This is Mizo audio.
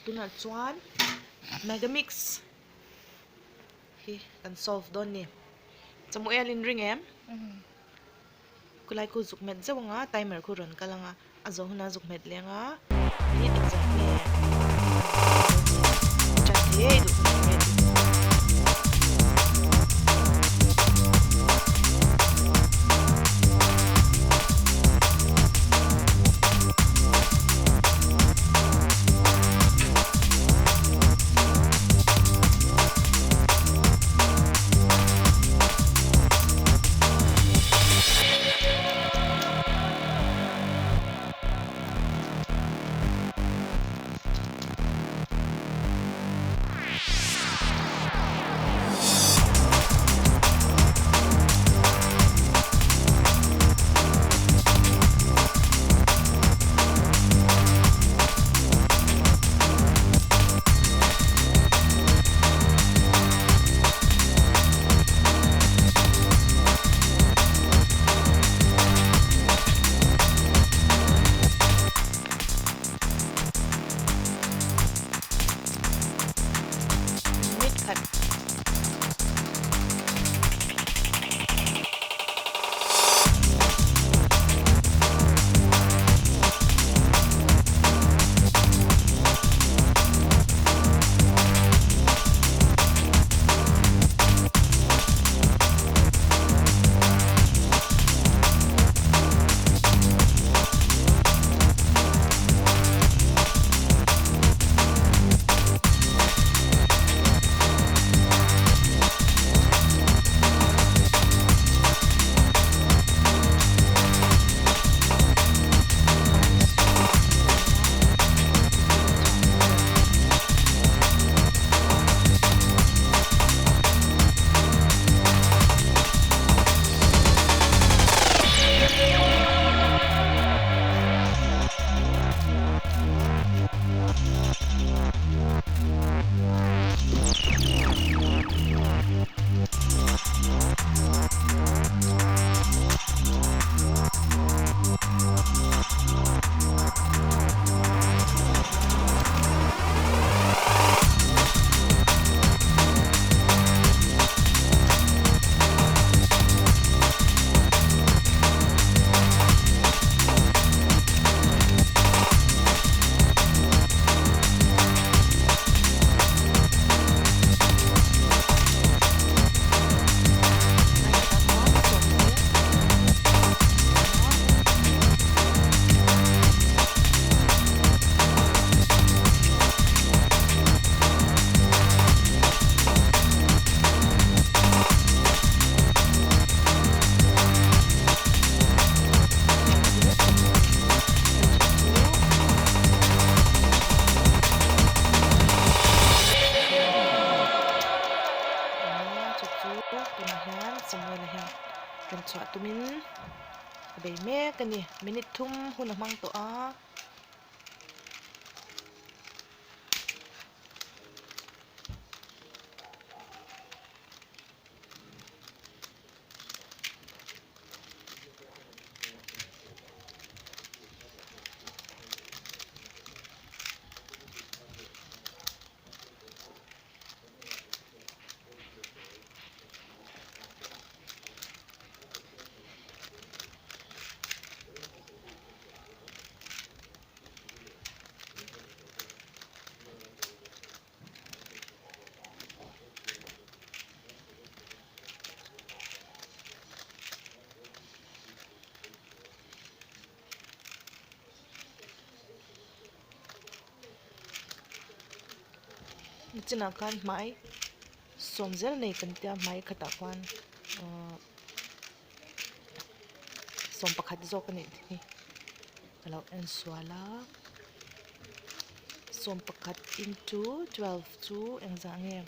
Tunah chuan Megamix hi kan solve dawn ni. Samuel in ring em? Khulai khu zuk hmet zeuh anga timer khu rawn kal anga a zawh hunah zuk hmet leh anga minute engzat nge tan thei ei duh hunah ready. Minute khat. Rawn chhuah tumin a bei mek a ni minute thum hun a hmang tawh a. Nichinah khan hmai sawm zel nei kan tia hmai khatah khuan ahh 11 zawk a nih hi ka lo en sual a 11 into 12 chu engzah nge.